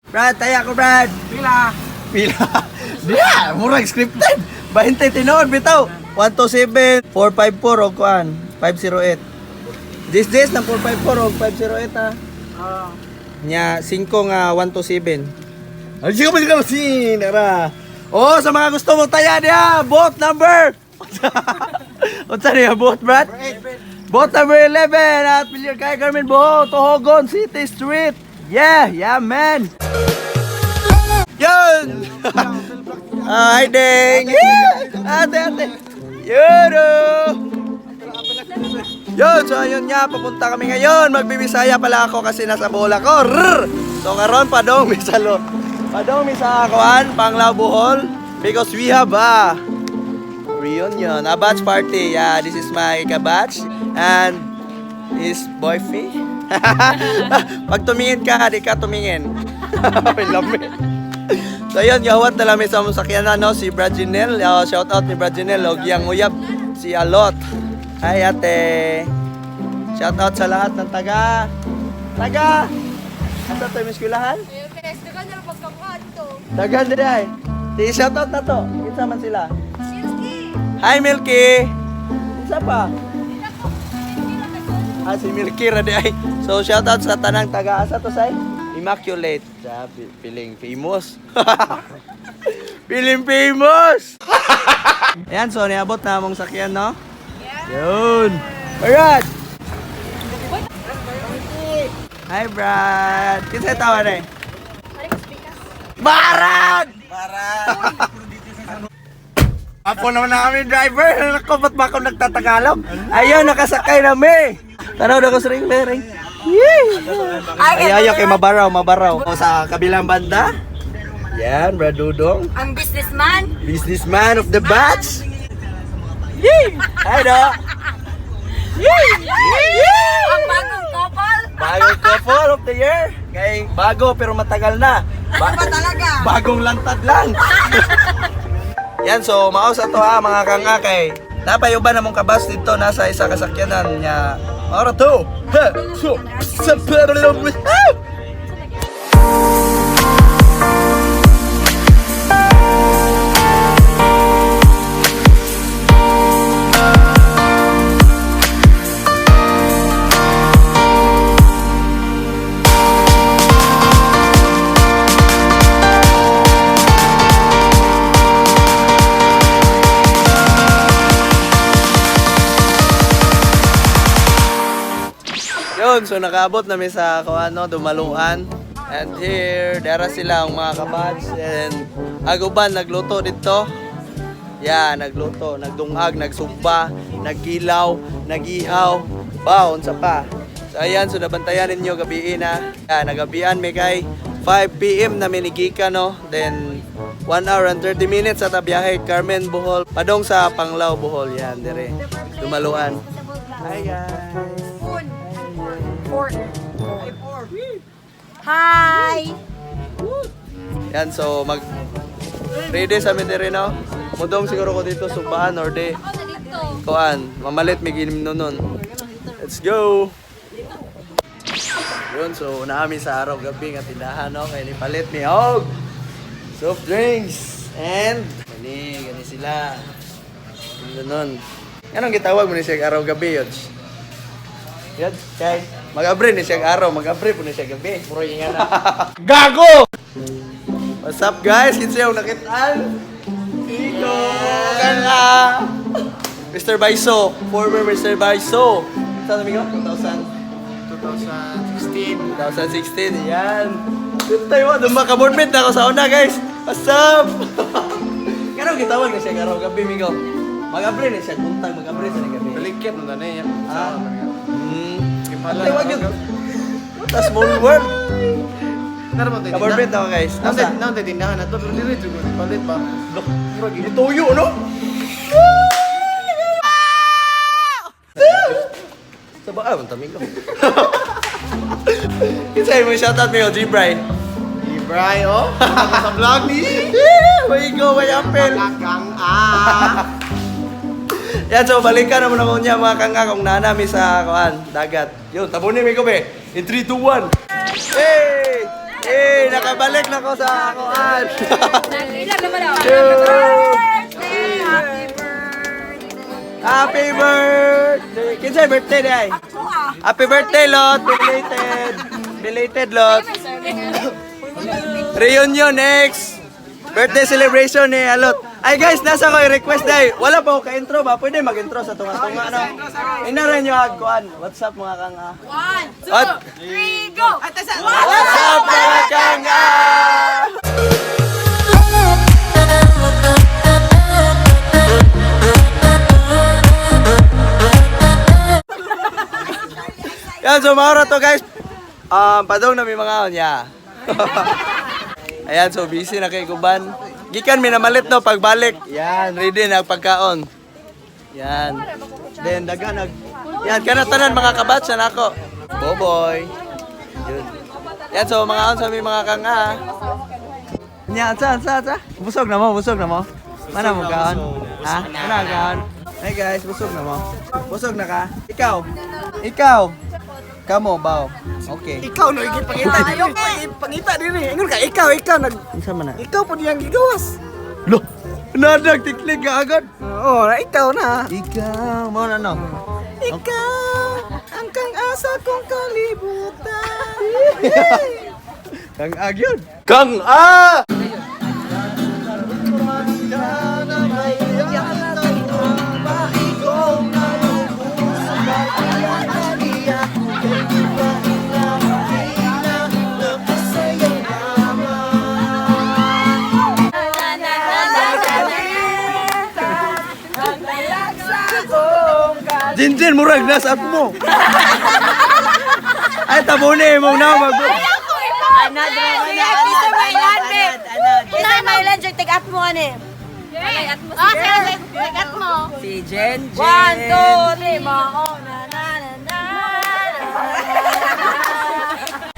Brad, taya ko, Brad. Pila. Pila. Diya, murag scripted. 20 tinuod bitaw. 127 454 og kuan 508. This this ng 454 og 508 ha. Ah. Nya 5 nga 127. Ay sige pa sige sin ara. Oh, sa mga gusto mo taya diha, boat number. Unsa niya boat, Brad? Boat number 11 at Milyar kay Carmen Boho, Tohogon City Street. Yeah, yeah man. Yun! Hi, Deng! Yeah! Ate, ate! Yun! Oh! Yun, so ayun nga, papunta kami ngayon. Magbibisaya pala ako kasi nasa bola ko. Rrr! So karon padong mi sa lo. Padong mi sa kuan, Panglao Bohol, because we have a reunion, a batch party. Yeah, this is my kabatch and his boyfriend. Pag tumingin ka, di ka tumingin. I love it. So ayun, gawat na lang sa among sakyanan, no? Si Brad Janelle. Shout out ni Brad Janelle. Og iyang uyab, si Alot. Hi, ate. Shout out sa lahat ng taga. Taga! Asa to yung eskwelahan? Taga dire ay. Di shout out na to. Kinsa man sila? Hi, Milky! Kinsa pa? Ah, si Milky ra di ay. So shout out sa tanang taga asa to say? Immaculate. Sabi, piling famous. Piling famous. Ayan, so niabot na among sakyan, no? Yeah. Yun. Brad! Hi, Brad! Kinsa tawa na eh? Barad! Barad! Apo naman na kami driver. Ako, ba't ba ako nagtatagalog? Ayun, nakasakay na mi. Tanaw na ko sa ring, ring. Yay! Ay, ayaw kay mabaraw, mabaraw. O, sa kabilang banda. Yan, Brad Dudong. Ang businessman. Businessman of the batch. Yay! Hi, do. Yay! Yay! Ang bagong couple. Bagong couple of the year. Kay bago pero matagal na. Talaga. Bagong lantad lang. Yan, so mao sa to ha mga kanga kay napay uban namong kabas dito nasa isa kasakyanan niya. Mao ra to. Ha, so, sa Ah! Yun, so nakaabot na mi sa kuano, Dumaluan. And here, dara sila ang mga kabads and aguban nagluto dito. Yeah, nagluto, nagdungag, nagsumba, naggilaw, nagihaw, baon sa pa. So ayan, so nabantayan ninyo gabi na. Yeah, nagabian mi kay 5 PM na minigika no. Then 1 hour and 30 minutes at biyahe Carmen Bohol, padong sa Panglao Bohol yan dire. Dumaluan. Hi guys. Spoon. Fork. Hi. Yan, so mag ready sa mi dire no. Mudong siguro ko dito sumbaan or di Ako na dito. kuan, mamalit may ginim nun. Let's go. Yun, so naami sa araw gabi nga tindahan no kay nipalit mi og soft drinks and gani gani sila. Ganun. Anong gitawag mo ni siya araw gabi yun? Yun, kay mag-abre ni siya araw, mag-abre po ni siya gabi. Puro inga na. Gago! What's up guys? Kinsa yung nakitaan? Iko! Kala! Mr. Baiso, former Mr. Baiso. Saan amigo? 2000? 2016. 2016, yan. Dito tayo, dumakaboardmate na ako sa una guys. What's up? Karong gitawag na siya karong gabi, migo. Mag-abre na siya, buntag, mag-abre sa gabi. Balikit na na niya. Ah. Impala. Tawag yun. What a small world. Nara mo tayo. Kaboardmate ako guys. Asa? Nang tayo tindahan na to pero dili jud ko palit pa. Murag ituyo, no? Sa ba? Ah, tamig ko. Kinsa mo shoutout mo, G-Bry. Ibray oh. Ako sa vlog ni. Way go, way apel. Kang ah. Yan, so balikan naman ako niya mga kangga kung nanami sa kuan, dagat. Yun, tabunin mi ko be. In 3, 2, 1. Hey! Eh, nakabalik na ko sa akuan. Ilan naman ako? Two. Happy birthday! Happy birthday! Kinsay birthday day? Ako ah! Happy birthday, Lot! Belated! Belated, Lot! Reunion next! Birthday celebration ni Alot. Ay guys, nasa ko yung request day. Wala pa ako ka-intro ba? Pwede mag-intro sa tunga-tunga, no? Inaran nyo agkuan. What's up, mga kanga? One, two, What? three, go! What's up, mga kanga? Yan, so maura to, guys. Padong na may mga on, yeah. Ayan, so busy na kay Kuban. Gikan minamalit no pagbalik. Yan, ready na ang pagkaon. Yan. Then daga nag Yan kana tanan mga kabatch na nako. Boboy. Yun. Yan, so mga on sa may mga kanga. Nya, sa sa sa. Busog na mo, busog na mo. Mana mo kaon? Ha? Mana kaon? Hey guys, busog na mo. Busog na ka? Ikaw. Ikaw. Kamo bao. Okay. Ikaw no igipangita diri. Pangita diri. Ingon ka ikaw ikaw nag Unsa man na? ikaw po diyang gigawas. Lo. Nadag tiklig ka agad. Oo, na ikaw na. Ikaw mo na no. Ikaw ang kang asa kong kalibutan. Kang ag yun. Kang a. Jinjin, murag nasa at mo. Ay, tabuni mo na mag. Isa may land, Isa may land, take at mo ano eh. Ah, sige, take at mo. Si Jen Jen. One, two, three, mo. Na, na, na, na, na.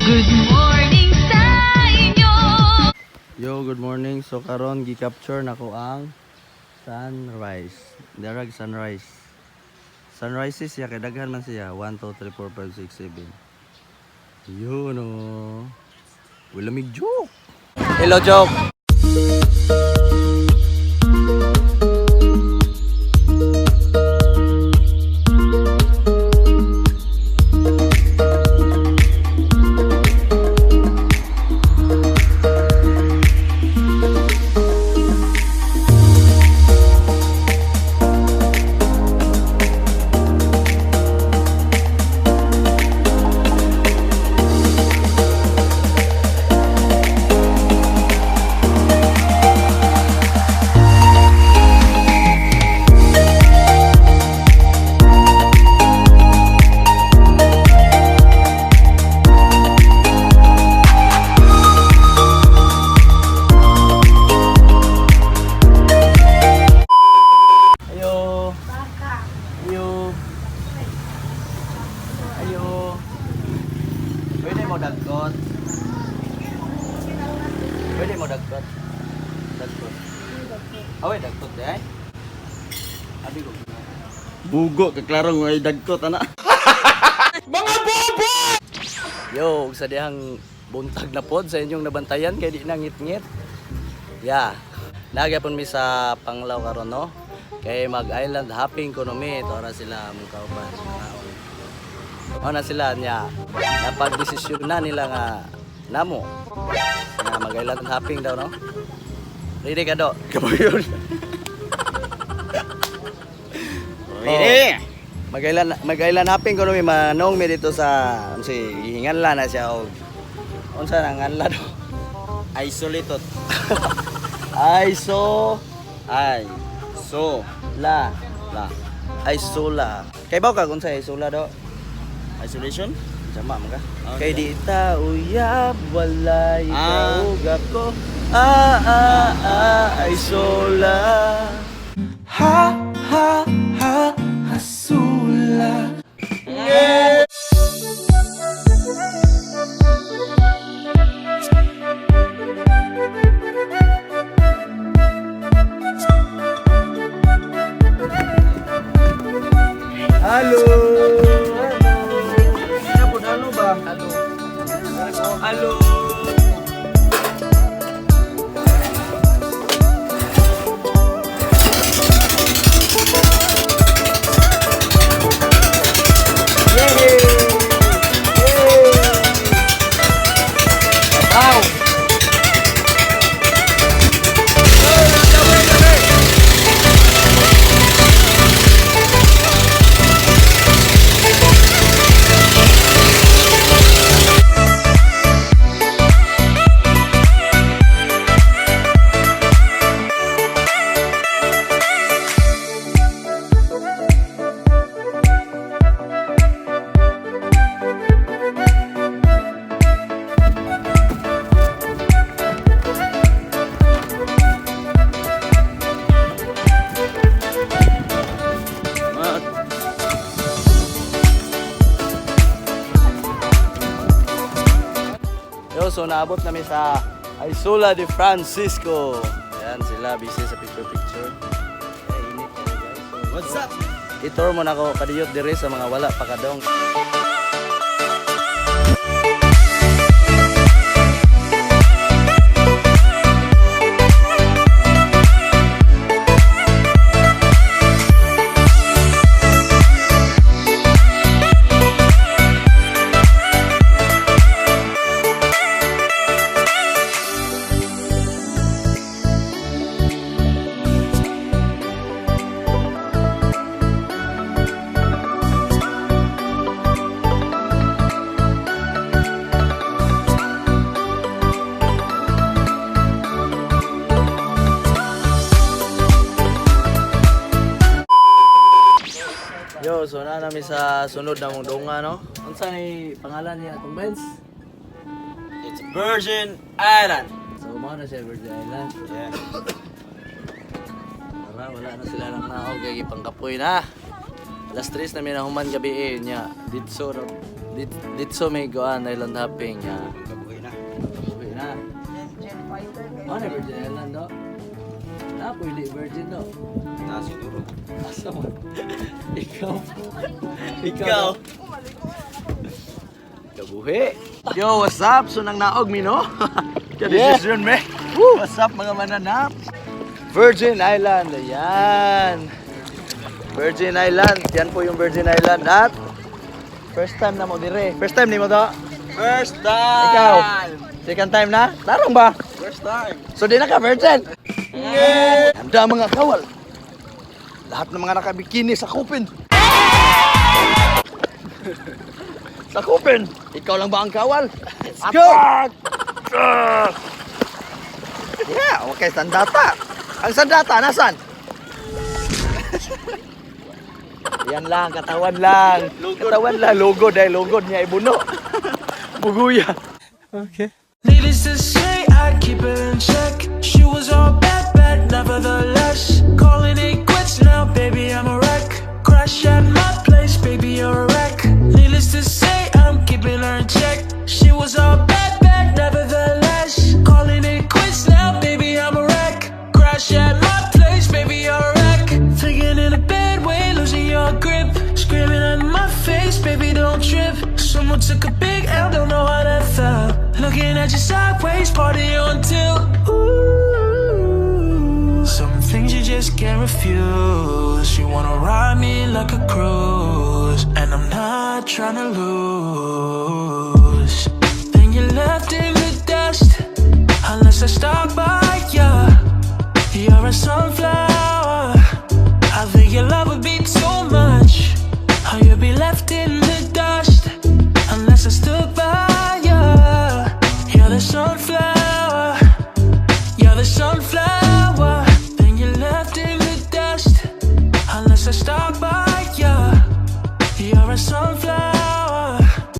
Good morning sa inyo. Yo, good morning. So karon gi-capture nako ang sunrise. Darag sunrise. Sunrises siya kay daghan man siya. 1 2 3 4 5 6 7. Yun oh. Wala mig joke. Hello joke. Ayo. Ayo. Ayo. Pwede mo dagkot. Pwede mo dagkot. Dagkot. Away dagkot eh. Abi ko. Bugo ka klaro nga dagkot ana. Mga bobo! Yo, ug sa dihang buntag na pod sa inyong nabantayan kay di na ngit-ngit. Yeah. Nagyapon mi sa Panglao karon no. Kay mag-island hopping kuno mi, tora sila mong kauban. Mangaon. Mao na sila niya. Napagdesisyon na nila nga namo nga mag-island hopping daw no. Ready ka do? Kabayon. Ready. Mag-island hopping kuno mi manong mi dito sa si gihinganla na siya og unsa na nganla do? Isolated. Iso ay So, la la. Isola. Kay baw ka kung sa isola do. Isolation? Jama man ka. Ah, Kay di ta uyab walay Ah. kauga ko. Ah ah ah isola. Ha ha ha hasula. Halo. Halo. Halo ba? Halo. Halo. naabot namin sa Isola de Francisco. Ayan sila, busy sa picture-picture. Ay, init kayo, guys. So, What's up? I-tour mo na ako kadiyot dire sa mga wala pa kadong. Yo, so na nami sa sunod na mong dunga, no? Unsa ni pangalan niya atong Benz? It's Virgin Island. So mao na siya Virgin Island. Yeah. Tara, wala na sila nang naog kay gipangkapoy na. Alas 3 na mi nahuman gabi eh nya. Ditso ra ditso may goan island hopping nya. Kabuhi na. Kapoy na. Mao na Virgin Island, no? Na pwede Virgin, no? Na siguro. Asa man? Ikaw. Ikaw. Ikaw. Kabuhi. Yo, what's up? So nang naog mi, no? Yeah. This is yun, me. Woo! What's up, mga mananap? Virgin Island. Ayan. Virgin Island. Yan po yung Virgin Island. At first time na mo dire. First time ni mo to? First time. Ikaw. Second time na? Tarong ba? First time. So di na ka virgin? Yeah. Handa mga kawal. Lahat ng mga nakabikini sa kupin. Sa kupin. Ikaw lang ba ang kawal? Let's go! Yeah, okay, sandata. Ang sandata, nasan? Yan lang, katawan lang. Katawan lang, lugod dahil lugod niya ibuno. Buguya. Needless to say, I keep it in check. She was all bad, bad, nevertheless. Calling it quits now, baby, I'm a wreck. Crash at my place, baby, you're a wreck. Needless to say, I'm keeping her in check. She was all bad, bad, nevertheless. Calling it quits now, baby, I'm a wreck. Crash at my place, baby, you're a wreck. Thinking in a bad way, losing your grip. Screaming in my face, baby, don't trip. Someone took a big L, don't know how that felt. Looking at you sideways, party on tilt. Ooh, some things you just can't refuse. You wanna ride me like a cruise, and I'm not trying to lose. Then you're left in the dust. Unless I stop.